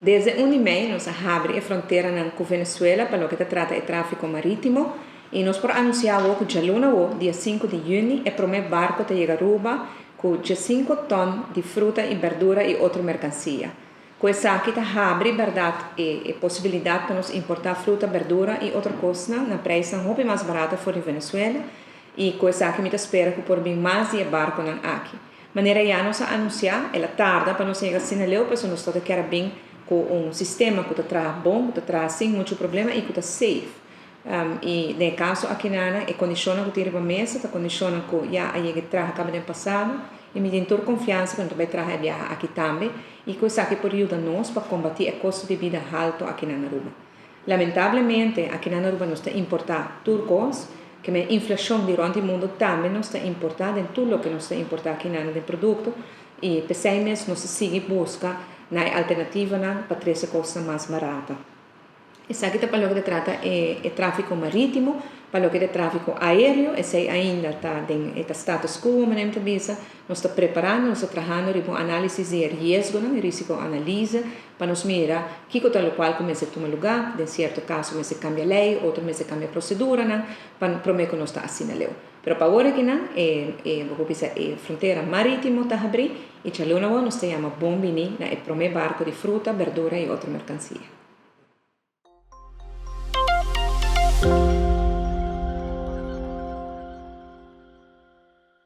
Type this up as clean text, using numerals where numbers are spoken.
Desde 1 di mei nos a habri e fronteranan ku Venezuela pa loke ta trata e tráfiko marítimo i nos por anunsiá awor ku djaluna awor, dia 5 di yüni, e promé barko ta yega Aruba ku 15 tòn di fruta i berdura i otro merkansia. Ku esaki ta habri bèrdat e posibilidat pa nos importá fruta, berdura i otro kosnan na preisnan hopi mas barata for di Venezuela i ku esaki mi ta spera ku por bin mas di e barkonan aki. Manera ya nos a anunsiá, el a tarda pa nos yega asina leu pasobra nos tabata kier a bin ku un sistema ku ta traha bon, ku ta traha sin muchu problema i ku ta safe. I den e kaso akinana e kondishonnan ku tin riba mesa ta kondishonnan ku ya a yega traha kaba den pasado i mi tin tur konfiansa ku nan ta bai traha e biaha aki tambe i ku esaki por yuda nos pa kombatí e kosto di bida haltu akinan Aruba. Lamentablemente akinan Aruba nos ta importá tur kos, ke men inflashon di rònt di mundu tambe nos ta importá den tur loke nos ta importá akinan den produkto i p'esei mes nos ta sigui buska na e alternativanan pa trese kosnan mas barata. Esaki ta pa loke ta trata e tráfiko marítimo, pa loke ta tráfiko aéreo, esei ainda ta den e ta status quo manera mi ta bisa. Nos ta preparando, nos ta trahando riba un análisis di e riesgonan, e risiko analise, pa nos mira kiko ta lokual ku mester tuma lugá, den sierto kaso mester kambia lei, otro mester kambia proseduranan, pa promé ku nos ta asina leu. Pero pa awor akinan e e bo por bisa e frontera marítimo ta habrí i djaluna awor nos ta yama bon bini na e promé barko di fruta, berdura i otro merkansia.